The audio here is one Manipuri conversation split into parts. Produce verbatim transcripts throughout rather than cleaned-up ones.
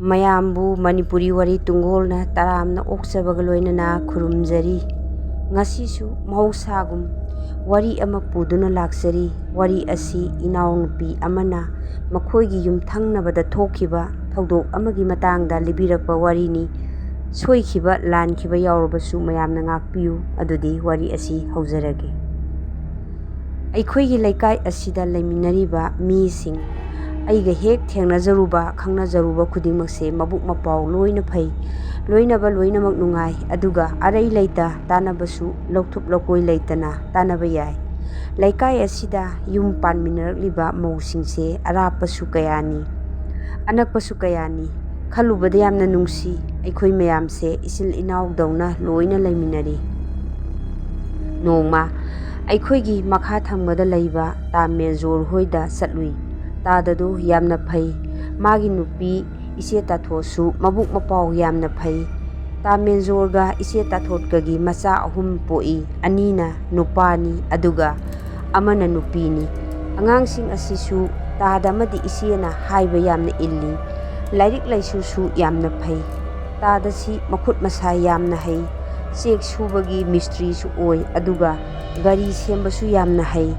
ꯃꯌꯥꯝꯕꯨ ꯃꯅꯤꯄꯨꯔꯤ ꯋꯥꯔꯤ ꯇꯨꯡꯒꯣꯜꯅ ꯇꯔꯥꯝꯅ ꯑꯣꯛꯆꯕꯒ ꯂꯣꯏꯅꯅ ꯈꯨꯔꯨꯝꯖꯔꯤ꯫ ꯉꯁꯤꯁꯨ ꯃꯍꯧꯁꯥꯒꯨꯝ ꯋꯥꯔꯤ ꯑꯃ ꯄꯨꯗꯨꯅ ꯂꯥꯛꯆꯔꯤ꯫ ꯋꯥꯔꯤ ꯑꯁꯤ ꯏꯅꯥꯎꯅꯨꯄꯤ ꯑꯃꯅ ꯃꯈꯣꯏꯒꯤ ꯌꯨꯝꯊꯪꯅꯕꯗ ꯊꯣꯛꯈꯤꯕ ꯊꯧꯗꯣꯛ ꯑꯃꯒꯤ ꯃꯇꯥꯡꯗ ꯂꯤꯕꯤꯔꯛꯄ ꯋꯥꯔꯤꯅꯤ꯫ ꯁꯣꯏꯈꯤꯕ ꯂꯥꯟꯈꯤꯕ ꯌꯥꯎꯔꯕꯁꯨ ꯃꯌꯥꯝꯅ ꯉꯥꯛꯄꯤꯌꯨ꯫ ꯑꯗꯨꯗꯤ ꯋꯥꯔꯤ ꯑꯁꯤ ꯍꯧꯖꯔꯒꯦ꯫ ꯑꯩꯈꯣꯏꯒꯤ ꯂꯩꯀꯥꯏ ꯑꯁꯤꯗ ꯂꯩꯃꯤꯟꯅꯔꯤꯕ ꯃꯤꯁꯤꯡ, ꯑꯩꯒ ꯍꯦꯛ ꯊꯦꯡꯅꯖꯔꯨꯕ, ꯈꯪꯅꯖꯔꯨꯕ ꯈꯨꯗꯤꯡꯃꯛꯁꯦ ꯃꯕꯨꯛ ꯃꯄꯥꯎ ꯂꯣꯏꯅ ꯐꯩ꯫ ꯂꯣꯏꯅꯕ ꯂꯣꯏꯅꯃꯛ ꯅꯨꯡꯉꯥꯏ, ꯑꯗꯨꯒ ꯑꯔꯩ ꯂꯩꯇ ꯇꯥꯟꯅꯕꯁꯨ ꯂꯧꯊꯨꯞ ꯂꯧꯀꯣꯏ ꯂꯩꯇꯅ ꯇꯥꯟꯅꯕ ꯌꯥꯏ꯫ ꯂꯩꯀꯥꯏ ꯑꯁꯤꯗ ꯌꯨꯝ ꯄꯥꯟꯃꯤꯟꯅꯔꯛꯂꯤꯕ ꯃꯧꯁꯤꯡꯁꯦ ꯑꯔꯥꯞꯄꯁꯨ ꯀꯌꯥꯅꯤ, ꯑꯅꯛꯄꯁꯨ ꯀꯌꯥꯅꯤ꯫ ꯈꯜꯂꯨꯕꯗ ꯌꯥꯝꯅ ꯅꯨꯡꯁꯤ꯫ ꯑꯩꯈꯣꯏ ꯃꯌꯥꯝꯁꯦ ꯏꯆꯤꯜ ꯏꯅꯥꯎꯗꯧꯅ ꯂꯣꯏꯅ ꯂꯩꯃꯤꯟꯅꯔꯤ꯫ ꯅꯣꯡꯃ ꯑꯩꯈꯣꯏꯒꯤ ꯃꯈꯥ ꯊꯪꯕꯗ ꯂꯩꯕ ꯇꯥ ꯃꯦꯟꯖꯣꯔ ꯍꯣꯏꯗ ꯆꯠꯂꯨꯏ꯫ ꯇꯥꯗꯗꯨ ꯌꯥꯝꯅ ꯐꯩ꯫ ꯃꯥꯒꯤ ꯅꯨꯄꯤ ꯏꯆꯦ ꯇꯥꯊꯣꯠꯁꯨ ꯃꯕꯨꯛ ꯃꯄꯥꯎ ꯌꯥꯝꯅ ꯐꯩ꯫ ꯇꯥ ꯃꯦꯟꯖꯣꯔꯒ ꯏꯆꯦ ꯇꯥꯊꯣꯠꯀꯒꯤ ꯃꯆꯥ ꯑꯍꯨꯝ ꯄꯣꯛꯏ꯫ ꯑꯅꯤꯅ ꯅꯨꯄꯥꯅꯤ, ꯑꯗꯨꯒ ꯑꯃꯅ ꯅꯨꯄꯤꯅꯤ꯫ ꯑꯉꯥꯡꯁꯤꯡ ꯑꯁꯤꯁꯨ ꯇꯥꯗ ꯑꯃꯗꯤ ꯏꯆꯦꯅ ꯍꯥꯏꯕ ꯌꯥꯝꯅ ꯏꯜꯂꯤ꯫ ꯂꯥꯏꯔꯤꯛ ꯂꯥꯏꯁꯨꯁꯨ ꯌꯥꯝꯅ ꯐꯩ꯫ ꯇꯥꯗꯁꯤ ꯃꯈꯨꯠ ꯃꯁꯥ ꯌꯥꯝꯅ ꯍꯩ꯫ ꯆꯦꯛ ꯁꯨꯕꯒꯤ ꯃꯤꯁꯇ꯭ꯔꯤꯁꯨ ꯑꯣꯏ, ꯑꯗꯨꯒ ꯒꯥꯔꯤ ꯁꯦꯝꯕꯁꯨ ꯌꯥꯝꯅ ꯍꯩ꯫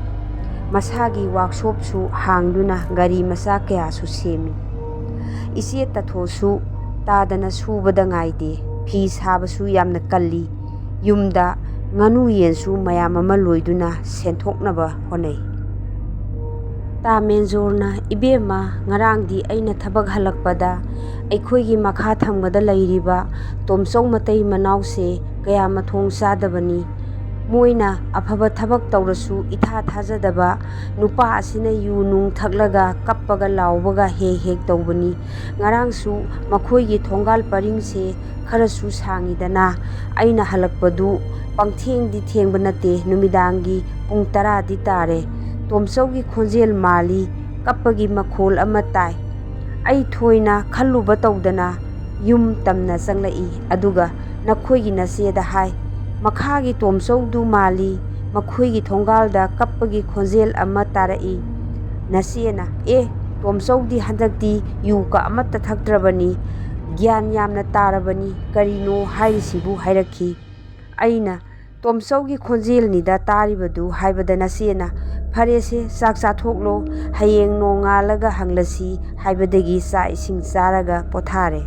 ꯃꯁꯥꯒꯤ ꯋꯥꯛꯁꯣꯞꯁꯨ ꯍꯥꯡꯗꯨꯅ ꯒꯥꯔꯤ ꯃꯆꯥ ꯀꯌꯥꯁꯨ ꯁꯦꯝꯃꯤ꯫ ꯏꯆꯦ ꯇꯥꯊꯣꯠꯁꯨ ꯇꯥꯗꯅ ꯁꯨꯕꯗ ꯉꯥꯏꯗꯦ꯫ ꯐꯤ ꯁꯥꯕꯁꯨ ꯌꯥꯝꯅ ꯀꯜꯂꯤ꯫ ꯌꯨꯝꯗ ꯉꯥꯅꯨ ꯌꯦꯟꯁꯨ ꯃꯌꯥꯝ ꯑꯃ ꯂꯣꯏꯗꯨꯅ ꯁꯦꯟꯊꯣꯛꯅꯕ ꯍꯣꯠꯅꯩ꯫ ꯇꯥ ꯃꯦꯟꯖꯣꯔꯅ, "ꯏꯕꯦꯝꯃ, ꯉꯔꯥꯡꯗꯤ ꯑꯩꯅ ꯊꯕꯛ ꯍꯜꯂꯛꯄꯗ ꯑꯩꯈꯣꯏꯒꯤ ꯃꯈꯥ ꯊꯪꯕꯗ ꯂꯩꯔꯤꯕ ꯇꯣꯝꯆꯧ ꯃꯇꯩ ꯃꯅꯥꯎꯁꯦ ꯀꯌꯥ ꯃꯊꯣꯡ ꯆꯥꯗꯕꯅꯤ꯫ ꯃꯣꯏꯅ ꯑꯐꯕ ꯊꯕꯛ ꯇꯧꯔꯁꯨ ꯏꯊꯥ ꯊꯥꯖꯗꯕ ꯅꯨꯄꯥ ꯑꯁꯤꯅ ꯌꯨ ꯅꯨꯡ ꯊꯛꯂꯒ ꯀꯞꯄꯒ ꯂꯥꯎꯕꯒ ꯍꯦꯛ ꯍꯦꯛ ꯇꯧꯕꯅꯤ꯫ ꯉꯔꯥꯡꯁꯨ ꯃꯈꯣꯏꯒꯤ ꯊꯣꯡꯒꯥꯜ ꯄꯔꯤꯡꯁꯦ ꯈꯔꯁꯨ ꯁꯥꯡꯉꯤꯗꯅ, ꯑꯩꯅ ꯍꯜꯂꯛꯄꯗꯨ ꯄꯪꯊꯦꯡꯗꯤ ꯊꯦꯡꯕ ꯅꯠꯇꯦ, ꯅꯨꯃꯤꯗꯥꯡꯒꯤ ꯄꯨꯡ ꯇꯔꯥꯗꯤ ꯇꯥꯔꯦ꯫ ꯇꯣꯝꯆꯧꯒꯤ ꯈꯣꯟꯖꯦꯜ ꯃꯥꯜꯂꯤ, ꯀꯞꯄꯒꯤ ꯃꯈꯣꯜ ꯑꯃ ꯇꯥꯏ꯫ ꯑꯩ ꯊꯣꯏꯅ ꯈꯜꯂꯨꯕ ꯇꯧꯗꯅ ꯌꯨꯝ ꯇꯝꯅ ꯆꯪꯂꯛꯏ, ꯑꯗꯨꯒ ꯅꯈꯣꯏꯒꯤ ꯅꯆꯦꯗ ꯍꯥꯏ꯫ ꯃꯈꯥꯒꯤ ꯇꯣꯝꯆꯧꯗꯨ ꯃꯥꯜꯂꯤ, ꯃꯈꯣꯏꯒꯤ ꯊꯣꯡꯒꯥꯜꯗ ꯀꯞꯄꯒꯤ ꯈꯣꯟꯖꯦꯜ ꯑꯃ ꯇꯥꯔꯛꯏ꯫ ꯅꯆꯦꯅ, 'ꯑꯦ, ꯇꯣꯝꯆꯧꯗꯤ ꯍꯟꯗꯛꯇꯤ ꯌꯨ ꯀ ꯑꯃꯠꯇ ꯊꯛꯇ꯭ꯔꯕꯅꯤ, ꯒ꯭ꯌꯥꯟ ꯌꯥꯝꯅ ꯇꯥꯔꯕꯅꯤ, ꯀꯔꯤꯅꯣ ꯍꯥꯏꯔꯤꯁꯤꯕꯨ ꯍꯥꯏꯔꯛꯈꯤ꯫ ꯑꯩꯅ, "ꯇꯣꯝꯆꯧꯒꯤ ꯈꯣꯟꯖꯦꯜꯅꯤꯗ ꯇꯥꯔꯤꯕꯗꯨ" ꯍꯥꯏꯕꯗ ꯅꯆꯦꯅ, "ꯐꯔꯦꯁꯦ, ꯆꯥꯛ ꯆꯥꯊꯣꯛꯂꯣ, ꯍꯌꯦꯡ ꯅꯣꯡꯉꯥꯜꯂꯒ ꯍꯪꯂꯁꯤ" ꯍꯥꯏꯕꯗꯒꯤ ꯆꯥꯛ ꯏꯁꯤꯡ ꯆꯥꯔꯒ ꯄꯣꯊꯥꯔꯦ꯫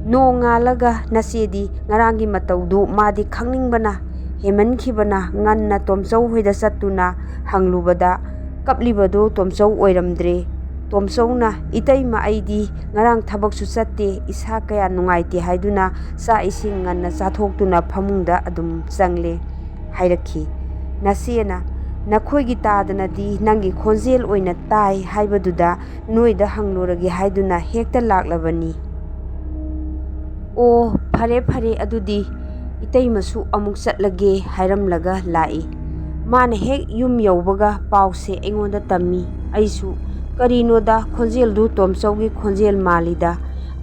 ꯅꯣꯡꯉꯥꯜꯂꯒ ꯅꯆꯦꯗꯤ ꯉꯔꯥꯡꯒꯤ ꯃꯇꯧꯗꯨ ꯃꯥꯗꯤ ꯈꯪꯅꯤꯡꯕꯅ ꯍꯦꯟꯃꯟꯈꯤꯕꯅ ꯉꯟꯅ ꯇꯣꯝꯆꯧ ꯍꯣꯏꯗ ꯆꯠꯇꯨꯅ ꯍꯪꯂꯨꯕꯗ ꯀꯞꯂꯤꯕꯗꯨ ꯇꯣꯝꯆꯧ ꯑꯣꯏꯔꯝꯗ꯭ꯔꯦ꯫ ꯇꯣꯝꯆꯧꯅ, "ꯏꯇꯩꯃ, ꯑꯩꯗꯤ ꯉꯔꯥꯡ ꯊꯕꯛꯁꯨ ꯆꯠꯇꯦ, ꯏꯁꯥ ꯀꯌꯥ ꯅꯨꯡꯉꯥꯏꯇꯦ" ꯍꯥꯏꯗꯨꯅ ꯆꯥꯛ ꯏꯁꯤꯡ ꯉꯟꯅ ꯆꯥꯊꯣꯛꯇꯨꯅ ꯐꯃꯨꯡꯗ ꯑꯗꯨꯝ ꯆꯪꯂꯦ ꯍꯥꯏꯔꯛꯈꯤ꯫ ꯅꯆꯦꯅ, "ꯅꯈꯣꯏꯒꯤ ꯇꯥꯗꯅꯗꯤ ꯅꯪꯒꯤ ꯈꯣꯟꯖꯦꯜ ꯑꯣꯏꯅ ꯇꯥꯏ ꯍꯥꯏꯕꯗꯨꯗ ꯅꯣꯏꯗ ꯍꯪꯂꯨꯔꯒꯦ ꯍꯥꯏꯗꯨꯅ ꯍꯦꯛꯇ ꯂꯥꯛꯂꯕꯅꯤ"꯫ "ꯑꯣ, ꯐꯔꯦ ꯐꯔꯦ, ꯑꯗꯨꯗꯤ ꯏꯇꯩꯃꯁꯨ ꯑꯃꯨꯛ ꯆꯠꯂꯒꯦ" ꯍꯥꯏꯔꯝꯂꯒ ꯂꯥꯛꯏ꯫ ꯃꯥꯅ ꯍꯦꯛ ꯌꯨꯝ ꯌꯧꯕꯒ ꯄꯥꯎꯁꯦ ꯑꯩꯉꯣꯟꯗ ꯇꯝꯃꯤ꯫ ꯑꯩꯁꯨ, "ꯀꯔꯤꯅꯣꯗ, ꯈꯣꯟꯖꯦꯜꯗꯨ ꯇꯣꯝꯆꯧꯒꯤ ꯈꯣꯟꯖꯦꯜ ꯃꯥꯜꯂꯤꯗ꯫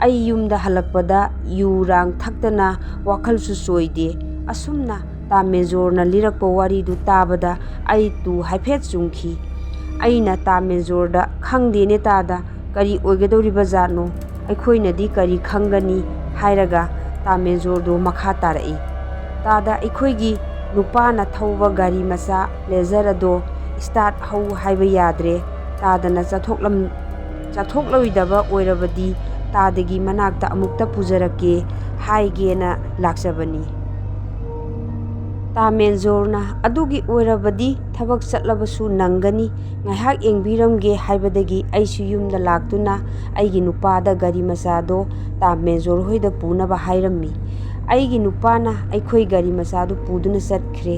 ꯑꯩ ꯌꯨꯝꯗ ꯍꯜꯂꯛꯄꯗ ꯌꯨ ꯔꯥꯡ ꯊꯛꯇꯅ ꯋꯥꯈꯜꯁꯨ ꯆꯣꯏꯗꯦ"꯫ ꯑꯁꯨꯝꯅ ꯇꯥ ꯃꯦꯖꯣꯔꯅ ꯂꯤꯔꯛꯄ ꯋꯥꯔꯤꯗꯨ ꯇꯥꯕꯗ ꯑꯩ ꯇꯨ ꯍꯥꯏꯐꯦꯠ ꯆꯨꯡꯈꯤ꯫ ꯑꯩꯅ ꯇꯥ ꯃꯦꯖꯣꯔꯗ, "ꯈꯪꯗꯦꯅꯦ ꯇꯥꯗ, ꯀꯔꯤ ꯑꯣꯏꯒꯗꯧꯔꯤꯕ ꯖꯥꯠꯅꯣ? ꯑꯩꯈꯣꯏꯅꯗꯤ ꯀꯔꯤ ꯈꯪꯒꯅꯤ?" ꯍꯥꯏꯔꯒ ꯇꯥ ꯃꯦꯖꯣꯔꯗꯨ ꯃꯈꯥ ꯇꯥꯔꯛꯏ꯫ "ꯇꯥꯗ, ꯑꯩꯈꯣꯏꯒꯤ ꯅꯨꯄꯥꯅ ꯊꯧꯕ ꯒꯥꯔꯤ ꯃꯆꯥ ꯄ꯭ꯂꯦꯖꯔ ꯑꯗꯣ ꯁ꯭ꯇꯥꯔꯠ ꯍꯧ ꯍꯥꯏꯕ ꯌꯥꯗ꯭ꯔꯦ꯫ ꯇꯥꯗꯅ ꯆꯠꯊꯣꯛꯂꯝ-, ꯆꯠꯊꯣꯛꯂꯣꯏꯗꯕ ꯑꯣꯏꯔꯕꯗꯤ ꯇꯥꯗꯒꯤ ꯃꯅꯥꯛꯇ ꯑꯃꯨꯛꯇ ꯄꯨꯖꯔꯛꯀꯦ ꯍꯥꯏꯒꯦꯅ ꯂꯥꯛꯆꯕꯅꯤ"꯫ ꯇꯥ ꯃꯦꯖꯣꯔꯅ, "ꯑꯗꯨꯒꯤ ꯑꯣꯏꯔꯕꯗꯤ ꯊꯕꯛ ꯆꯠꯂꯕꯁꯨ ꯅꯪꯒꯅꯤ, ꯉꯥꯏꯍꯥꯛ ꯌꯦꯡꯕꯤꯔꯝꯒꯦ" ꯍꯥꯏꯕꯗꯒꯤ ꯑꯩꯁꯨ ꯌꯨꯝꯗ ꯂꯥꯛꯇꯨꯅ ꯑꯩꯒꯤ ꯅꯨꯄꯥꯗ ꯒꯥꯔꯤ ꯃꯆꯥꯗꯣ ꯇꯥ ꯃꯦꯖꯣꯔ ꯍꯣꯏꯗ ꯄꯨꯅꯕ ꯍꯥꯏꯔꯝꯃꯤ꯫ ꯑꯩꯒꯤ ꯅꯨꯄꯥꯅ ꯑꯩꯈꯣꯏ ꯒꯥꯔꯤ ꯃꯆꯥꯗꯨ ꯄꯨꯗꯨꯅ ꯆꯠꯈ꯭ꯔꯦ꯫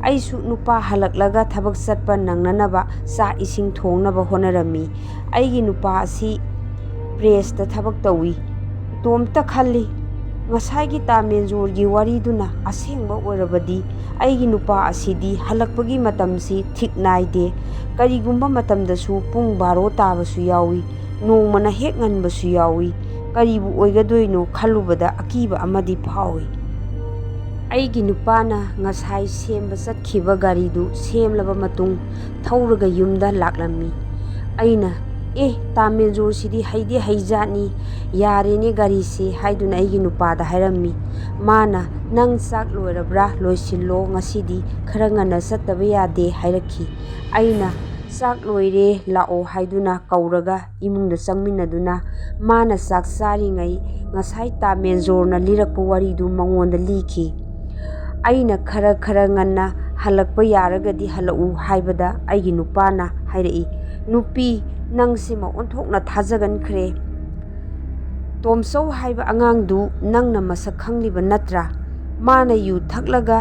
ꯑꯩꯁꯨ ꯅꯨꯄꯥ ꯍꯜꯂꯛꯂꯒ ꯊꯕꯛ ꯆꯠꯄ ꯅꯪꯅꯅꯕ ꯆꯥꯛ ꯏꯁꯤꯡ ꯊꯣꯡꯅꯕ ꯍꯣꯠꯅꯔꯝꯃꯤ꯫ ꯑꯩꯒꯤ ꯅꯨꯄꯥ ꯑꯁꯤ ꯄ꯭ꯔꯦꯁꯇ ꯊꯕꯛ ꯇꯧꯏ꯫ ꯏꯇꯣꯝꯇ ꯈꯜꯂꯤ, ꯉꯁꯥꯏꯒꯤ ꯇꯥ ꯃꯦꯟꯖꯣꯔꯒꯤ ꯋꯥꯔꯤꯗꯨꯅ ꯑꯁꯦꯡꯕ ꯑꯣꯏꯔꯕꯗꯤ ꯑꯩꯒꯤ ꯅꯨꯄꯥ ꯑꯁꯤꯗꯤ ꯍꯜꯂꯛꯄꯒꯤ ꯃꯇꯝꯁꯤ ꯊꯤꯛ ꯅꯥꯏꯗꯦ꯫ ꯀꯔꯤꯒꯨꯝꯕ ꯃꯇꯝꯗꯁꯨ ꯄꯨꯡ ꯕꯥꯔꯣ ꯇꯥꯕꯁꯨ ꯌꯥꯎꯏ, ꯅꯣꯡꯃꯅ ꯍꯦꯛ ꯉꯟꯕꯁꯨ ꯌꯥꯎꯏ꯫ ꯀꯔꯤꯕꯨ ꯑꯣꯏꯒꯗꯣꯏꯅꯣ ꯈꯜꯂꯨꯕꯗ ꯑꯀꯤꯕ ꯑꯃꯗꯤ ꯐꯥꯎꯏ꯫ ꯑꯩꯒꯤ ꯅꯨꯄꯥꯅ ꯉꯁꯥꯏ ꯁꯦꯝꯕ ꯆꯠꯈꯤꯕ ꯒꯥꯔꯤꯗꯨ ꯁꯦꯝꯂꯕ ꯃꯇꯨꯡ ꯊꯧꯔꯒ ꯌꯨꯝꯗ ꯂꯥꯛꯂꯝꯃꯤ꯫ ꯑꯩꯅ, "ꯑꯦ, ꯇꯥ ꯃꯦꯟꯖꯣꯔꯁꯤꯗꯤ ꯍꯩꯗꯤ ꯍꯩꯖꯥꯠꯅꯤ, ꯌꯥꯔꯦꯅꯦ ꯒꯥꯔꯤꯁꯦ" ꯍꯥꯏꯗꯨꯅ ꯑꯩꯒꯤ ꯅꯨꯄꯥꯗ ꯍꯥꯏꯔꯝꯃꯤ꯫ ꯃꯥꯅ, "ꯅꯪ ꯆꯥꯛ ꯂꯣꯏꯔꯕ꯭ꯔꯥ? ꯂꯣꯏꯁꯤꯜꯂꯣ, ꯉꯁꯤꯗꯤ ꯈꯔ ꯉꯟꯅ ꯆꯠꯇꯕ ꯌꯥꯗꯦ" ꯍꯥꯏꯔꯛꯈꯤ꯫ ꯑꯩꯅ, "ꯆꯥꯛ ꯂꯣꯏꯔꯦ, ꯂꯥꯛꯑꯣ" ꯍꯥꯏꯗꯨꯅ ꯀꯧꯔꯒ ꯏꯃꯨꯡꯗ ꯆꯪꯃꯤꯟꯅꯗꯨꯅ, ꯃꯥꯅ ꯆꯥꯛ ꯆꯥꯔꯤꯉꯩ ꯉꯁꯥꯏ ꯇꯥ ꯃꯦꯟꯖꯣꯔꯅ ꯂꯤꯔꯛꯄ ꯋꯥꯔꯤꯗꯨ ꯃꯉꯣꯟꯗ ꯂꯤꯈꯤ꯫ ꯑꯩꯅ ꯈꯔ ꯈꯔ ꯉꯟꯅ ꯍꯜꯂꯛꯄ ꯌꯥꯔꯒꯗꯤ ꯍꯜꯂꯛꯎ ꯍꯥꯏꯕꯗ ꯑꯩꯒꯤ ꯅꯨꯄꯥꯅ ꯍꯥꯏꯔꯛꯏ, "ꯅꯨꯄꯤ, ꯅꯪꯁꯤꯃ ꯑꯣꯟꯊꯣꯛꯅ ꯊꯥꯖꯒꯟꯈ꯭ꯔꯦ꯫ ꯇꯣꯝꯆꯧ ꯍꯥꯏꯕ ꯑꯉꯥꯡꯗꯨ ꯅꯪꯅ ꯃꯁꯛ ꯈꯪꯂꯤꯕ ꯅꯠꯇ꯭ꯔꯥ? ꯃꯥꯅ ꯌꯨ ꯊꯛꯂꯒ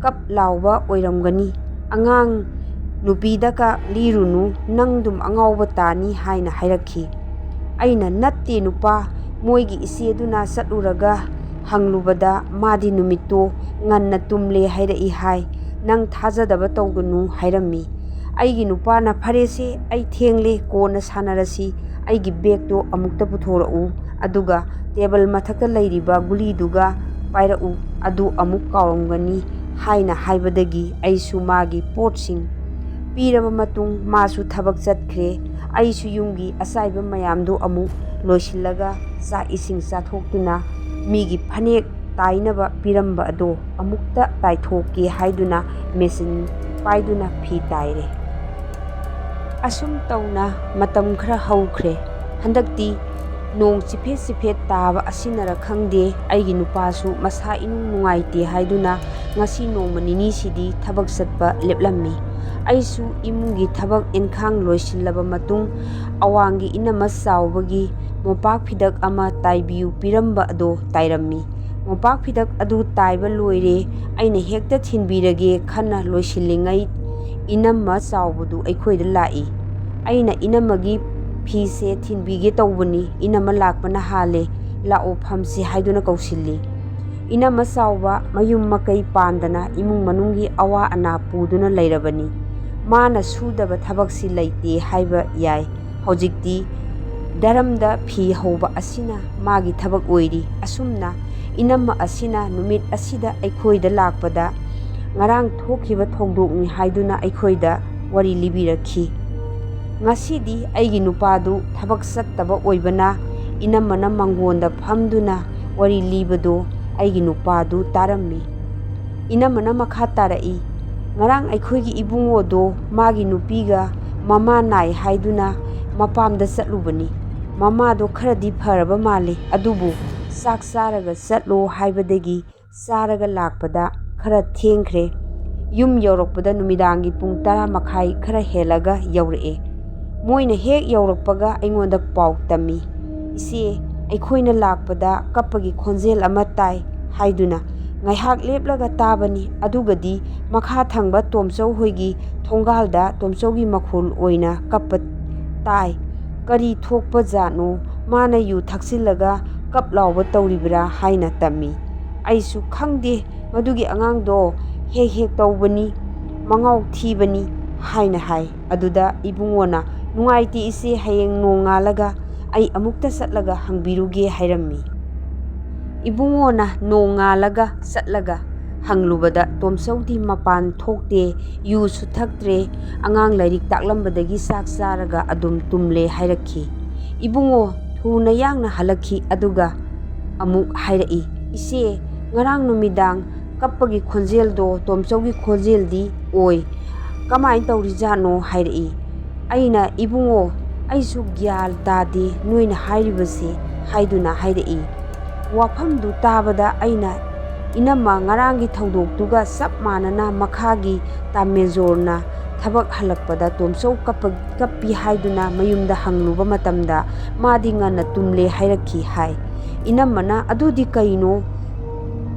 ꯀꯞ ꯂꯥꯎꯕ ꯑꯣꯏꯔꯝꯒꯅꯤ꯫ ꯑꯉꯥꯡ ꯅꯨꯄꯤꯗꯒ ꯂꯤꯔꯨꯅꯨ, ꯅꯪꯗꯨꯝ ꯑꯉꯥꯎꯕ ꯇꯥꯅꯤ" ꯍꯥꯏꯅ ꯍꯥꯏꯔꯛꯈꯤ꯫ ꯑꯩꯅ, "ꯅꯠꯇꯦ ꯅꯨꯄꯥ, ꯃꯣꯏꯒꯤ ꯏꯆꯦꯗꯨꯅ ꯆꯠꯂꯨꯔꯒ ꯍꯪꯂꯨꯕꯗ ꯃꯥꯗꯤ ꯅꯨꯃꯤꯠꯇꯣ ꯉꯟꯅ ꯇꯨꯝꯂꯦ ꯍꯥꯏꯔꯛꯏ ꯍꯥꯏ, ꯅꯪ ꯊꯥꯖꯗꯕ ꯇꯧꯒꯅꯨ" ꯍꯥꯏꯔꯝꯃꯤ꯫ ꯑꯩꯒꯤ ꯅꯨꯄꯥꯅ, "ꯐꯔꯦꯁꯦ, ꯑꯩ ꯊꯦꯡꯂꯦ, ꯀꯣꯟꯅ ꯁꯥꯟꯅꯔꯁꯤ, ꯑꯩꯒꯤ ꯕꯦꯒꯇꯣ ꯑꯃꯨꯛꯇ ꯄꯨꯊꯣꯔꯛꯎ, ꯑꯗꯨꯒ ꯇꯦꯕꯜ ꯃꯊꯛꯇ ꯂꯩꯔꯤꯕ ꯒꯨꯂꯤꯗꯨꯒ ꯄꯥꯏꯔꯛꯎ, ꯑꯗꯨ ꯑꯃꯨꯛ ꯀꯥꯎꯔꯝꯒꯅꯤ" ꯍꯥꯏꯅ ꯍꯥꯏꯕꯗꯒꯤ ꯑꯩꯁꯨ ꯃꯥꯒꯤ ꯄꯣꯠꯁꯤꯡ ꯄꯤꯔꯕ ꯃꯇꯨꯡ ꯃꯥꯁꯨ ꯊꯕꯛ ꯆꯠꯈ꯭ꯔꯦ꯫ ꯑꯩꯁꯨ ꯌꯨꯝꯒꯤ ꯑꯆꯥꯏꯕ ꯃꯌꯥꯝꯗꯨ ꯑꯃꯨꯛ ꯂꯣꯏꯁꯤꯜꯂꯒ ꯆꯥꯛ ꯏꯁꯤꯡ ꯆꯥꯊꯣꯛꯇꯨꯅ ꯃꯤꯒꯤ ꯐꯅꯦꯛ ꯇꯥꯏꯅꯕ ꯄꯤꯔꯝꯕ ꯑꯗꯣ ꯑꯃꯨꯛꯇ ꯇꯥꯏꯊꯣꯛꯀꯦ ꯍꯥꯏꯗꯨꯅ ꯃꯦꯆꯤꯟ ꯄꯥꯏꯗꯨꯅ ꯐꯤ ꯇꯥꯏꯔꯦ꯫ ꯑꯁꯨꯝ ꯇꯧꯅ ꯃꯇꯝ ꯈꯔ ꯍꯧꯈ꯭ꯔꯦ꯫ ꯍꯟꯗꯛꯇꯤ ꯅꯣꯡ ꯆꯤꯐꯦꯠ ꯆꯤꯐꯦꯠ ꯇꯥꯕ ꯑꯁꯤꯅꯔ ꯈꯪꯗꯦ, ꯑꯩꯒꯤ ꯅꯨꯄꯥꯁꯨ ꯃꯁꯥ ꯏꯅꯨꯡ ꯅꯨꯡꯉꯥꯏꯇꯦ ꯍꯥꯏꯗꯨꯅ ꯉꯁꯤ ꯅꯣꯡꯃ ꯅꯤꯅꯤꯁꯤꯗꯤ ꯊꯕꯛ ꯆꯠꯄ ꯂꯦꯞꯂꯝꯃꯤ꯫ ꯑꯩꯁꯨ ꯏꯃꯨꯡꯒꯤ ꯊꯕꯛ ꯏꯟꯈꯥꯡ ꯂꯣꯏꯁꯤꯜꯂꯕ ꯃꯇꯨꯡ ꯑꯋꯥꯡꯒꯤ ꯏꯅꯝꯃ ꯆꯥꯎꯕꯒꯤ ꯃꯣꯝꯄꯥꯛ ꯐꯤꯗꯛ ꯑꯃ ꯇꯥꯏꯕꯤꯌꯨ ꯄꯤꯔꯝꯕ ꯑꯗꯣ ꯇꯥꯏꯔꯝꯃꯤ꯫ ꯃꯣꯝꯄꯥꯛ ꯐꯤꯗꯛ ꯑꯗꯨ ꯇꯥꯏꯕ ꯂꯣꯏꯔꯦ, ꯑꯩꯅ ꯍꯦꯛꯇ ꯊꯤꯟꯕꯤꯔꯒꯦ ꯈꯟꯅ ꯂꯣꯏꯁꯤꯜꯂꯤꯉꯩ ꯏꯅꯝꯃ ꯆꯥꯎꯕꯗꯨ ꯑꯩꯈꯣꯏꯗ ꯂꯥꯛꯏ꯫ ꯑꯩꯅ ꯏꯅꯝꯃꯒꯤ ꯐꯤꯁꯦ ꯊꯤꯟꯕꯤꯒꯦ ꯇꯧꯕꯅꯤ, ꯏꯅꯝꯃ ꯂꯥꯛꯄꯅ ꯍꯥꯜꯂꯦ, ꯂꯥꯛꯑꯣ ꯐꯝꯁꯤ ꯍꯥꯏꯗꯨꯅ ꯀꯧꯁꯤꯜꯂꯤ꯫ ꯏꯅꯝꯃ ꯆꯥꯎꯕ ꯃꯌꯨꯝ ꯃꯀꯩ ꯄꯥꯟꯗꯅ ꯏꯃꯨꯡ ꯃꯅꯨꯡꯒꯤ ꯑꯋꯥ ꯑꯅꯥ ꯄꯨꯗꯨꯅ ꯂꯩꯔꯕꯅꯤ꯫ ꯃꯥꯅ ꯁꯨꯗꯕ ꯊꯕꯛꯁꯤ ꯂꯩꯇꯦ ꯍꯥꯏꯕ ꯌꯥꯏ꯫ ꯍꯧꯖꯤꯛꯇꯤ ꯗꯔꯝꯗ ꯐꯤ ꯍꯧꯕ ꯑꯁꯤꯅ ꯃꯥꯒꯤ ꯊꯕꯛ ꯑꯣꯏꯔꯤ꯫ ꯑꯁꯨꯝꯅ ꯏꯅꯝꯃ ꯑꯁꯤꯅ ꯅꯨꯃꯤꯠ ꯑꯁꯤꯗ ꯑꯩꯈꯣꯏꯗ ꯂꯥꯛꯄꯗ ꯉꯔꯥꯡ ꯊꯣꯛꯈꯤꯕ ꯊꯧꯗꯣꯛꯅꯤ ꯍꯥꯏꯗꯨꯅ ꯑꯩꯈꯣꯏꯗ ꯋꯥꯔꯤ ꯂꯤꯕꯤꯔꯛꯈꯤ꯫ ꯉꯁꯤꯗꯤ ꯑꯩꯒꯤ ꯅꯨꯄꯥꯗꯨ ꯊꯕꯛ ꯆꯠꯇꯕ ꯑꯣꯏꯕꯅ ꯏꯅꯝꯃꯅ ꯃꯪꯒꯣꯟꯗ ꯐꯝꯗꯨꯅ ꯋꯥꯔꯤ ꯂꯤꯕꯗꯨ ꯑꯩꯒꯤ ꯅꯨꯄꯥꯗꯨ ꯇꯥꯔꯝꯃꯤ꯫ ꯏꯅꯝꯃꯅ ꯃꯈꯥ ꯇꯥꯔꯛꯏ, "ꯉꯔꯥꯡ ꯑꯩꯈꯣꯏꯒꯤ ꯏꯕꯨꯡꯉꯣꯗꯣ ꯃꯥꯒꯤ ꯅꯨꯄꯤꯒ ꯃꯃꯥ ꯅꯥꯏ ꯍꯥꯏꯗꯨꯅ ꯃꯄꯥꯝꯗ ꯆꯠꯂꯨꯕꯅꯤ꯫ ꯃꯃꯥꯗꯣ ꯈꯔꯗꯤ ꯐꯔꯕ ꯃꯥꯜꯂꯤ, ꯑꯗꯨꯕꯨ ꯆꯥꯛ ꯆꯥꯔꯒ ꯆꯠꯂꯣ ꯍꯥꯏꯕꯗꯒꯤ ꯆꯥꯔꯒ ꯂꯥꯛꯄꯗ ꯈꯔ ꯊꯦꯡꯈ꯭ꯔꯦ꯫ ꯌꯨꯝ ꯌꯧꯔꯛꯄꯗ ꯅꯨꯃꯤꯗꯥꯡꯒꯤ ꯄꯨꯡ ꯇꯔꯥ ꯃꯈꯥꯏ ꯈꯔ ꯍꯦꯜꯂꯒ ꯌꯧꯔꯛꯑꯦ꯫ ꯃꯣꯏꯅ ꯍꯦꯛ ꯌꯧꯔꯛꯄꯒ ꯑꯩꯉꯣꯟꯗ ꯄꯥꯎ ꯇꯝꯃꯤ꯫ 'ꯏꯆꯦ, ꯑꯩꯈꯣꯏꯅ ꯂꯥꯛꯄꯗ ꯀꯞꯄꯒꯤ ꯈꯣꯟꯖꯦꯜ ꯑꯃ ꯇꯥꯏ' ꯍꯥꯏꯗꯨꯅ꯫ ꯉꯥꯏꯍꯥꯛ ꯂꯦꯞꯂꯒ ꯇꯥꯕꯅꯤ, ꯑꯗꯨꯒꯗꯤ ꯃꯈꯥ ꯊꯪꯕ ꯇꯣꯝꯆꯧ ꯍꯣꯏꯒꯤ ꯊꯣꯡꯒꯥꯜꯗ ꯇꯣꯝꯆꯧꯒꯤ ꯃꯈꯣꯜ ꯑꯣꯏꯅ ꯀꯞꯄ ꯇꯥꯏ꯫ "ꯀꯔꯤ ꯊꯣꯛꯄ ꯖꯥꯠꯅꯣ? ꯃꯥꯅ ꯌꯨ ꯊꯛꯆꯤꯜꯂꯒ ꯀꯞ ꯂꯥꯎꯕ ꯇꯧꯔꯤꯕ꯭ꯔꯥ?" ꯍꯥꯏꯅ ꯇꯝꯃꯤ꯫ ꯑꯩꯁꯨ, "ꯈꯪꯗꯦ, ꯃꯗꯨꯒꯤ ꯑꯉꯥꯡꯗꯣ ꯍꯦꯛ ꯍꯦꯛ ꯇꯧꯕꯅꯤ, ꯃꯉꯥꯎ ꯊꯤꯕꯅꯤ" ꯍꯥꯏꯅ ꯍꯥꯏ꯫ ꯑꯗꯨꯗ ꯏꯕꯨꯡꯉꯣꯅ, "ꯅꯨꯡꯉꯥꯏꯇꯦ ꯏꯆꯦ, ꯍꯌꯦꯡ ꯅꯣꯡꯉꯥꯜꯂꯒ ꯑꯩ ꯑꯃꯨꯛꯇ ꯆꯠꯂꯒ ꯍꯪꯕꯤꯔꯨꯒꯦ" ꯍꯥꯏꯔꯝꯃꯤ꯫ ꯏꯕꯨꯡꯉꯣꯅ ꯅꯣꯡꯉꯥꯜꯂꯒ ꯆꯠꯂꯒ ꯍꯪꯂꯨꯕꯗ ꯇꯣꯝꯆꯧꯗꯤ ꯃꯄꯥꯟ ꯊꯣꯛꯇꯦ, ꯌꯨꯁꯨ ꯊꯛꯇ꯭ꯔꯦ, ꯑꯉꯥꯡ ꯂꯥꯏꯔꯤꯛ ꯇꯥꯛꯂꯝꯕꯗꯒꯤ ꯆꯥꯛ ꯆꯥꯔꯒ ꯑꯗꯨꯝ ꯇꯨꯝꯂꯦ ꯍꯥꯏꯔꯛꯈꯤ꯫ ꯏꯕꯨꯡꯉꯣ ꯊꯨꯅ ꯌꯥꯡꯅ ꯍꯜꯂꯛꯈꯤ, ꯑꯗꯨꯒ ꯑꯃꯨꯛ ꯍꯥꯏꯔꯛꯏ, "ꯏꯆꯦ, ꯉꯔꯥꯡ ꯅꯨꯃꯤꯗꯥꯡ ꯀꯞꯄꯒꯤ ꯈꯣꯟꯖꯦꯜꯗꯣ ꯇꯣꯝꯆꯧꯒꯤ ꯈꯣꯟꯖꯦꯜꯗꯤ ꯑꯣꯏ꯫ ꯀꯃꯥꯏꯅ ꯇꯧꯔꯤꯖꯥꯠꯅꯣ?" ꯍꯥꯏꯔꯛꯏ꯫ ꯑꯩꯅ, "ꯏꯕꯨꯡꯉꯣ, ꯑꯩꯁꯨ ꯒ꯭ꯌꯥꯟ ꯇꯥꯗꯦ ꯅꯣꯏꯅ ꯍꯥꯏꯔꯤꯕꯁꯦ" ꯍꯥꯏꯗꯨꯅ ꯍꯥꯏꯔꯛꯏ꯫ ꯋꯥꯐꯝꯗꯨ ꯇꯥꯕꯗ ꯑꯩꯅ, "ꯏꯅꯝꯃ, ꯉꯔꯥꯡꯒꯤ ꯊꯧꯗꯣꯛꯇꯨꯒ ꯆꯞ ꯃꯥꯟꯅꯅ ꯃꯈꯥꯒꯤ ꯇꯥ ꯃꯦꯖꯣꯔꯅ ꯊꯕꯛ ꯍꯜꯂꯛꯄꯗ ꯇꯣꯝꯆꯧ ꯀꯞꯄ-, ꯀꯞꯄꯤ ꯍꯥꯏꯗꯨꯅ ꯃꯌꯨꯝꯗ ꯍꯪꯂꯨꯕ ꯃꯇꯝꯗ ꯃꯥꯗꯤ ꯉꯟꯅ ꯇꯨꯝꯂꯦ ꯍꯥꯏꯔꯛꯈꯤ" ꯍꯥꯏ꯫ ꯏꯅꯝꯃꯅ, "ꯑꯗꯨꯗꯤ ꯀꯩꯅꯣ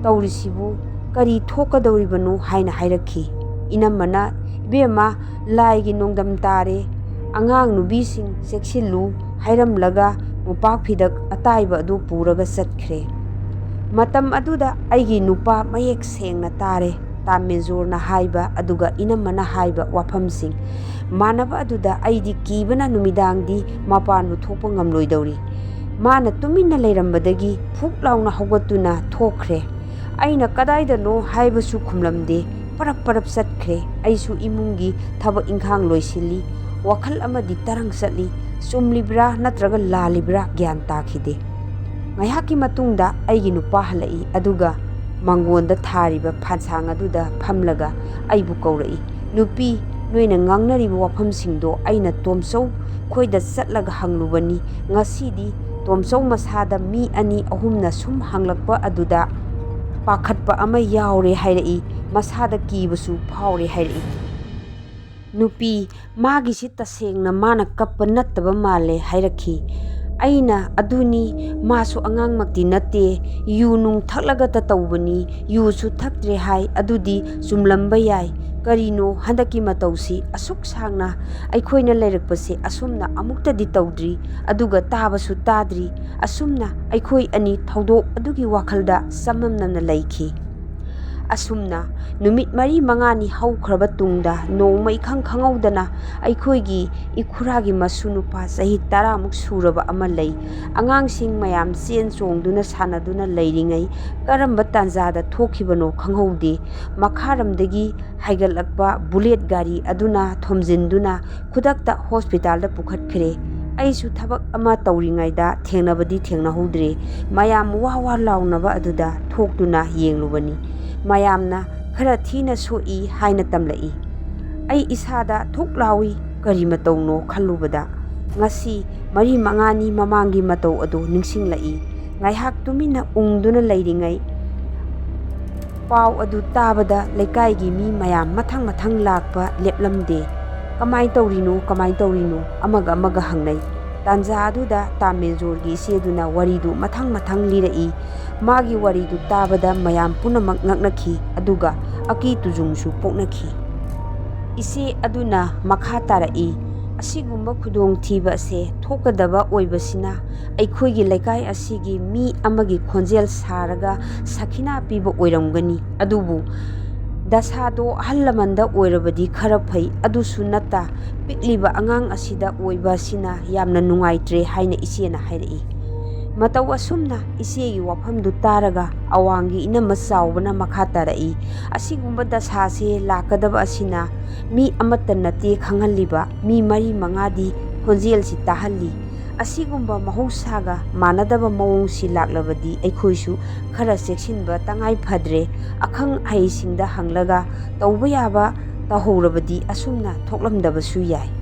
ꯇꯧꯔꯤꯁꯤꯕꯨ? ꯀꯔꯤ ꯊꯣꯛꯀꯗꯧꯔꯤꯕꯅꯣ?" ꯍꯥꯏꯅ ꯍꯥꯏꯔꯛꯈꯤ꯫ ꯏꯅꯝꯃꯅ, "ꯏꯕꯦꯝꯃ, ꯂꯥꯏꯒꯤ ꯅꯣꯡꯗꯝ ꯇꯥꯔꯦ꯫ ꯑꯉꯥꯡ ꯅꯨꯕꯤꯁꯤꯡ ꯆꯦꯛꯁꯤꯜꯂꯨ" ꯍꯥꯏꯔꯝꯂꯒ ꯃꯣꯝꯄꯥꯛ ꯐꯤꯗꯛ ꯑꯇꯥꯏꯕ ꯑꯗꯨ ꯄꯨꯔꯒ ꯆꯠꯈ꯭ꯔꯦ꯫ ꯃꯇꯝ ꯑꯗꯨꯗ ꯑꯩꯒꯤ ꯅꯨꯄꯥ ꯃꯌꯦꯛ ꯁꯦꯡꯅ ꯇꯥꯔꯦ ꯇꯥ ꯃꯦꯖꯣꯔꯅ ꯍꯥꯏꯕ ꯑꯗꯨꯒ ꯏꯅꯝꯃꯅ ꯍꯥꯏꯕ ꯋꯥꯐꯝꯁꯤꯡ ꯃꯥꯟꯅꯕ ꯑꯗꯨꯗ ꯑꯩꯗꯤ ꯀꯤꯕꯅ ꯅꯨꯃꯤꯗꯥꯡꯗꯤ ꯃꯄꯥꯟꯕꯨ ꯊꯣꯛꯄ ꯉꯝꯂꯣꯏꯗꯧꯔꯤ꯫ ꯃꯥꯅ ꯇꯨꯃꯤꯟꯅ ꯂꯩꯔꯝꯕꯗꯒꯤ ꯐꯨꯛ ꯂꯥꯎꯅ ꯍꯧꯒꯠꯇꯨꯅ ꯊꯣꯛꯈ꯭ꯔꯦ꯫ ꯑꯩꯅ ꯀꯗꯥꯏꯗꯅꯣ ꯍꯥꯏꯕꯁꯨ ꯈꯨꯝꯂꯝꯗꯦ꯫ ꯄꯔꯞ ꯄꯔꯞ ꯆꯠꯈ꯭ꯔꯦ꯫ ꯑꯩꯁꯨ ꯏꯃꯨꯡꯒꯤ ꯊꯕꯛ ꯏꯪꯈꯥꯡ ꯂꯣꯏꯁꯤꯜꯂꯤ꯫ ꯋꯥꯈꯜ ꯑꯃꯗꯤ ꯇꯔꯪ ꯆꯠꯂꯤ꯫ ꯆꯨꯝꯂꯤꯕ꯭ꯔꯥ ꯅꯠꯇ꯭ꯔꯒ ꯂꯥꯜꯂꯤꯕ꯭ꯔꯥ ꯒ꯭ꯌꯥꯟ ꯇꯥꯈꯤꯗꯦ꯫ ꯉꯥꯏꯍꯥꯛꯀꯤ ꯃꯇꯨꯡꯗ ꯑꯩꯒꯤ ꯅꯨꯄꯥ ꯍꯜꯂꯛꯏ, ꯑꯗꯨꯒ ꯃꯥꯡꯒꯣꯟꯗ ꯊꯥꯔꯤꯕ ꯐꯥꯟꯁꯥꯡ ꯑꯗꯨꯗ ꯐꯝꯂꯒ ꯑꯩꯕꯨ ꯀꯧꯔꯛꯏ꯫ "ꯅꯨꯄꯤ, ꯅꯣꯏꯅ ꯉꯥꯡꯅꯔꯤꯕ ꯋꯥꯐꯝꯁꯤꯡꯗꯣ ꯑꯩꯅ ꯇꯣꯝꯆꯧ ꯈꯣꯏꯗ ꯆꯠꯂꯒ ꯍꯪꯂꯨꯕꯅꯤ꯫ ꯉꯁꯤꯗꯤ ꯇꯣꯝꯆꯧ ꯃꯁꯥꯗ ꯃꯤ ꯑꯅꯤ ꯑꯍꯨꯝꯅ ꯁꯨꯝ ꯍꯪꯂꯛꯄ ꯑꯗꯨꯗ ꯄꯥꯈꯠꯄ ꯑꯃ ꯌꯥꯎꯔꯦ ꯍꯥꯏꯔꯛꯏ, ꯃꯁꯥꯗ ꯀꯤꯕꯁꯨ ꯐꯥꯎꯔꯦ" ꯍꯥꯏꯔꯛꯏ꯫ "ꯅꯨꯄꯤ, ꯃꯥꯒꯤꯁꯤ ꯇꯁꯦꯡꯅ ꯃꯥꯅ ꯀꯞꯄ ꯅꯠꯇꯕ ꯃꯥꯜꯂꯦ" ꯍꯥꯏꯔꯛꯈꯤ꯫ ꯑꯩꯅ, "ꯑꯗꯨꯅꯤ, ꯃꯥꯁꯨ ꯑꯉꯥꯡꯃꯛꯇꯤ ꯅꯠꯇꯦ, ꯌꯨ ꯅꯨꯡ ꯊꯛꯂꯒꯇ ꯇꯧꯕꯅꯤ, ꯌꯨꯁꯨ ꯊꯛꯇ꯭ꯔꯦ ꯍꯥꯏ, ꯑꯗꯨꯗꯤ ꯆꯨꯝꯂꯝꯕ ꯌꯥꯏ꯫ ꯀꯔꯤꯅꯣ ꯍꯟꯗꯛꯀꯤ ꯃꯇꯧꯁꯤ? ꯑꯁꯨꯛ ꯁꯥꯡꯅ ꯑꯩꯈꯣꯏꯅ ꯂꯩꯔꯛꯄꯁꯦ ꯑꯁꯨꯝꯅ ꯑꯃꯨꯛꯇꯗꯤ ꯇꯧꯗ꯭ꯔꯤ, ꯑꯗꯨꯒ ꯇꯥꯕꯁꯨ ꯇꯥꯗ꯭ꯔꯤ꯫ ꯑꯁꯨꯝꯅ ꯑꯩꯈꯣꯏ ꯑꯅꯤ ꯊꯧꯗꯣꯛ ꯑꯗꯨꯒꯤ ꯋꯥꯈꯜꯗ ꯆꯃꯝꯅꯅ ꯂꯩꯈꯤ"꯫ ꯑꯁꯨꯝꯅ ꯅꯨꯃꯤꯠ ꯃꯔꯤ ꯃꯉꯥꯅꯤ ꯍꯧꯈ꯭ꯔꯕ ꯇꯨꯡꯗ, ꯅꯣꯡꯃ ꯏꯈꯪ ꯈꯪꯍꯧꯗꯅ ꯑꯩꯈꯣꯏꯒꯤ ꯏꯈꯨꯔꯥꯒꯤ ꯃꯁꯨ ꯅꯨꯄꯥ ꯆꯍꯤ ꯇꯔꯥꯃꯨꯛ ꯁꯨꯔꯕ ꯑꯃ ꯂꯩ꯫ ꯑꯉꯥꯡꯁꯤꯡ ꯃꯌꯥꯝ ꯆꯦꯟ ꯆꯣꯡꯗꯨꯅ ꯁꯥꯟꯅꯗꯨꯅ ꯂꯩꯔꯤꯉꯩ, ꯀꯔꯝꯕ ꯇꯥꯟꯖꯥꯗ ꯊꯣꯛꯈꯤꯕꯅꯣ ꯈꯪꯍꯧꯗꯦ꯫ ꯃꯈꯥꯔꯣꯝꯗꯒꯤ ꯍꯥꯏꯒꯠꯂꯛꯄ ꯕꯨꯂꯦꯠ ꯒꯥꯔꯤ ꯑꯗꯨꯅ ꯊꯣꯝꯖꯤꯟꯗꯨꯅ ꯈꯨꯗꯛꯇ ꯍꯣꯁꯄꯤꯇꯥꯜꯗ ꯄꯨꯈꯠꯈ꯭ꯔꯦ꯫ ꯑꯩꯁꯨ ꯊꯕꯛ ꯑꯃ ꯇꯧꯔꯤꯉꯩꯗ ꯊꯦꯡꯅꯕꯗꯤ ꯊꯦꯡꯅꯍꯧꯗ꯭ꯔꯦ꯫ ꯃꯌꯥꯝ ꯋꯥ ꯋꯥ ꯂꯥꯎꯅꯕ ꯑꯗꯨꯗ ꯊꯣꯛꯇꯨꯅ ꯌꯦꯡꯂꯨꯕꯅꯤ꯫ ꯃꯌꯥꯝꯅ ꯈꯔ ꯊꯤꯅ ꯁꯣꯛꯏ ꯍꯥꯏꯅ ꯇꯝꯂꯛꯏ꯫ ꯑꯩ ꯏꯁꯥꯗ ꯊꯨꯛ ꯂꯥꯎꯏ꯫ ꯀꯔꯤ ꯃꯇꯧꯅꯣ ꯈꯜꯂꯨꯕꯗ ꯉꯁꯤ ꯃꯔꯤ ꯃꯉꯥꯅꯤ ꯃꯃꯥꯡꯒꯤ ꯃꯇꯧ ꯑꯗꯨ ꯅꯤꯡꯁꯤꯡꯂꯛꯏ꯫ ꯉꯥꯏꯍꯥꯛ ꯇꯨꯃꯤꯟꯅ ꯎꯪꯗꯨꯅ ꯂꯩꯔꯤꯉꯩ, ꯄꯥꯎ ꯑꯗꯨ ꯇꯥꯕꯗ ꯂꯩꯀꯥꯏꯒꯤ ꯃꯤ ꯃꯌꯥꯝ ꯃꯊꯪ ꯃꯊꯪ ꯂꯥꯛꯄ ꯂꯦꯞꯂꯝꯗꯦ꯫ "ꯀꯃꯥꯏ ꯇꯧꯔꯤꯅꯣ? ꯀꯃꯥꯏ ꯇꯧꯔꯤꯅꯣ?" ꯑꯃꯒ ꯑꯃꯒ ꯍꯪꯅꯩ꯫ ꯇꯥꯟꯖꯥ ꯑꯗꯨꯗ ꯇꯥ ꯃꯦꯖꯣꯔꯒꯤ ꯏꯆꯦꯗꯨꯅ ꯋꯥꯔꯤꯗꯨ ꯃꯊꯪ ꯃꯊꯪ ꯂꯤꯔꯛꯏ꯫ ꯃꯥꯒꯤ ꯋꯥꯔꯤꯗꯨ ꯇꯥꯕꯗ ꯃꯌꯥꯝ ꯄꯨꯝꯅꯃꯛ ꯉꯛꯅꯈꯤ, ꯑꯗꯨꯒ ꯑꯀꯤ ꯇꯨꯖꯨꯡꯁꯨ ꯄꯣꯛꯅꯈꯤ꯫ ꯏꯆꯦ ꯑꯗꯨꯅ ꯃꯈꯥ ꯇꯥꯔꯛꯏ, "ꯑꯁꯤꯒꯨꯝꯕ ꯈꯨꯗꯣꯡꯊꯤꯕ ꯑꯁꯦ ꯊꯣꯛꯀꯗꯕ ꯑꯣꯏꯕꯁꯤꯅ ꯑꯩꯈꯣꯏꯒꯤ ꯂꯩꯀꯥꯏ ꯑꯁꯤꯒꯤ ꯃꯤ ꯑꯃꯒꯤ ꯈꯣꯟꯖꯦꯜ ꯁꯥꯔꯒ ꯁꯈꯤꯅꯥ ꯄꯤꯕ ꯑꯣꯏꯔꯝꯒꯅꯤ꯫ ꯑꯗꯨꯕꯨ ꯗꯁꯥꯗꯣ ꯑꯍꯜ ꯂꯃꯟꯗ ꯑꯣꯏꯔꯕꯗꯤ ꯈꯔ ꯐꯩ, ꯑꯗꯨꯁꯨ ꯅꯠꯇ, ꯄꯤꯛꯂꯤꯕ ꯑꯉꯥꯡ ꯑꯁꯤꯗ ꯑꯣꯏꯕ ꯑꯁꯤꯅ ꯌꯥꯝꯅ ꯅꯨꯡꯉꯥꯏꯇ꯭ꯔꯦ" ꯍꯥꯏꯅ ꯏꯆꯦꯅ ꯍꯥꯏꯔꯛꯏ꯫ ꯃꯇꯧ ꯑꯁꯨꯝꯅ ꯏꯆꯦꯒꯤ ꯋꯥꯐꯝꯗꯨ ꯇꯥꯔꯒ ꯑꯋꯥꯡꯒꯤ ꯏꯅꯝꯃ ꯆꯥꯎꯕꯅ ꯃꯈꯥ ꯇꯥꯔꯛꯏ, "ꯑꯁꯤꯒꯨꯝꯕ ꯗꯁꯥꯁꯦ ꯂꯥꯛꯀꯗꯕ ꯑꯁꯤꯅ ꯃꯤ ꯑꯃꯠꯇ ꯅꯠꯇꯦ ꯈꯪꯍꯜꯂꯤꯕ, ꯃꯤ ꯃꯔꯤ ꯃꯉꯥꯗꯤ ꯈꯣꯟꯖꯦꯜꯁꯤ ꯇꯥꯍꯜꯂꯤ꯫ ꯑꯁꯤꯒꯨꯝꯕ ꯃꯍꯧꯁꯥꯒ ꯃꯥꯟꯅꯗꯕ ꯃꯑꯣꯡꯁꯤ ꯂꯥꯛꯂꯕꯗꯤ ꯑꯩꯈꯣꯏꯁꯨ ꯈꯔ ꯆꯦꯛꯁꯤꯟꯕ ꯇꯉꯥꯏ ꯐꯗ꯭ꯔꯦ꯫ ꯑꯈꯪ ꯑꯍꯩꯁꯤꯡꯗ ꯍꯪꯂꯒ ꯇꯧꯕ ꯌꯥꯕ ꯇꯧꯍꯧꯔꯕꯗꯤ ꯑꯁꯨꯝꯅ ꯊꯣꯛꯂꯝꯗꯕꯁꯨ ꯌꯥꯏ꯫"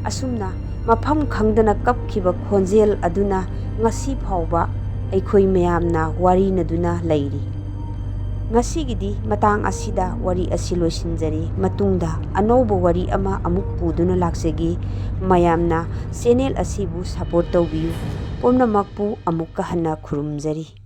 ꯑꯁꯨꯝꯅ ꯃꯐꯝ ꯈꯪꯗꯅ ꯀꯞꯈꯤꯕ ꯈꯣꯟꯖꯦꯜ ꯑꯗꯨꯅ ꯉꯁꯤ ꯐꯥꯎꯕ ꯑꯩꯈꯣꯏ ꯃꯌꯥꯝꯅ ꯋꯥꯔꯤꯅꯗꯨꯅ ꯂꯩꯔꯤ꯫ ꯉꯁꯤꯒꯤꯗꯤ ꯃꯇꯥꯡ ꯑꯁꯤꯗ ꯋꯥꯔꯤ ꯑꯁꯤ ꯂꯣꯏꯁꯤꯟꯖꯔꯤ꯫ ꯃꯇꯨꯡꯗ ꯑꯅꯧꯕ ꯋꯥꯔꯤ ꯑꯃ ꯑꯃꯨꯛ ꯄꯨꯗꯨꯅ ꯂꯥꯛꯆꯒꯦ꯫ ꯃꯌꯥꯝꯅ ꯆꯦꯅꯦꯜ ꯑꯁꯤꯕꯨ ꯁꯄꯣꯔꯠ ꯇꯧꯕꯤꯌꯨ꯫ ꯄꯨꯝꯅꯃꯛꯄꯨ ꯑꯃꯨꯛꯀ ꯍꯟꯅ ꯈꯨꯔꯨꯝꯖꯔꯤ꯫